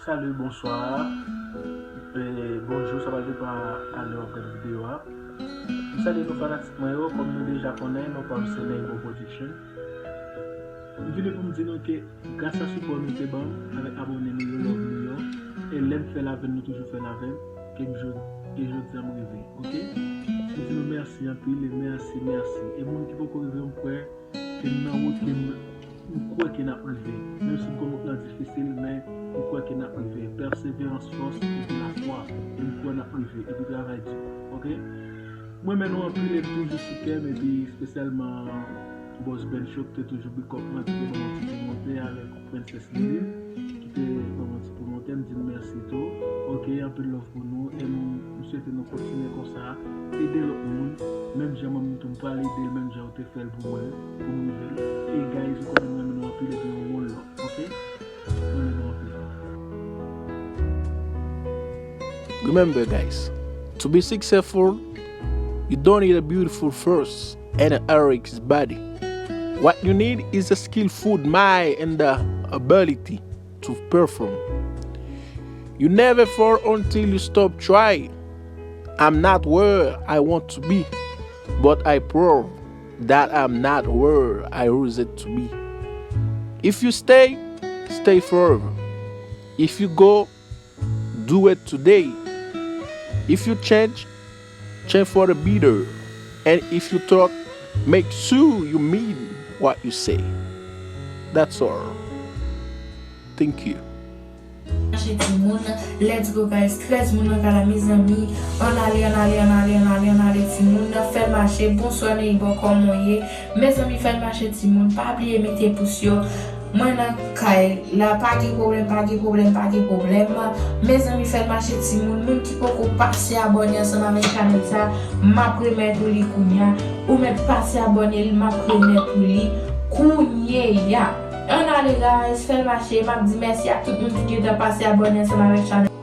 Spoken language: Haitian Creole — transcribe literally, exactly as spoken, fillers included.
Salut, bonsoir, eh, bonjou, sa va depann a lè w ap gade videyo a. M salye nou fanatik mwen yo, kòm nou deja konnen, non pa m se Neybo Production. M vini pou m di nou ke gras a sipò nou te ban m avèk abòne nou yo, love nou yo, e lè m fè l avè n, nou toujou fè l avè m, ke m jodi, e jodi a m rive, oke? M di nou mèsi anpil, e mèsi, mèsi. E moun ki poko rive, m kwè ke m nan wout, ke m, m kwè ke n ap rive. Menm si m konn wout lan difisil, men m kwè ke n ap rive. Pèseverans, fòs, epi lafwa. E m kwè n ap rive. Epi travay di. Oke? M renmen nou anpil, e m toujou sou kè m, epi espesyalman Bòs Ben Show, ki te toujou big up mwen, ki te ban mwen ti komantè avèk Princess Lily, ki te ban mwen ti komantè, m di l mèsi tou. Oke, anpil love pou nou, e m, m swete nou kontinye konsa, ede lòt moun, menm jan mwen menm tou m pral ede l, menm jan ou te fè l pou mwen, pou nou rive l. E guys, ou konnen m renmen nou anpil, epi yon one love, oke? M renmen nou anpil. Remember, guys, to be successful, you don't need a beautiful face and an arrogant body. What you need is a skillful mind and the ability to perform. You never fall until you stop trying. I'm not where I want to be, but I prove that I'm not where I used to be. If you stay, stay forever. If you go, do it today. If you change, change for the better. And if you talk, make sure you mean what you say. That's all. Thank you. Mache timoun, let's go guys, trèz moun nan kay la mezanmi, ann ale, ann ale, ann ale, ann ale, ann ale timoun, fè l mache, bonswa Neybo, kòman w ye? Mezanmi, fè l mache timoun, pa bliye mete pous yo, mwen nan kay la, pa gen pwoblèm, pa gen pwoblèm, pa gen pwoblèm, mezanmi, fè l mache timoun, moun ki poko pase abòne ansanm avèk chanèl sa, m ap remèt ou li kounya, ou mèt pase abòne l, m ap remèt ou li kounye a. Ann ale guys, fè l mache, m ap di mèsi ak tout moun ki gentan pase abòne ansanm avèk chanèl.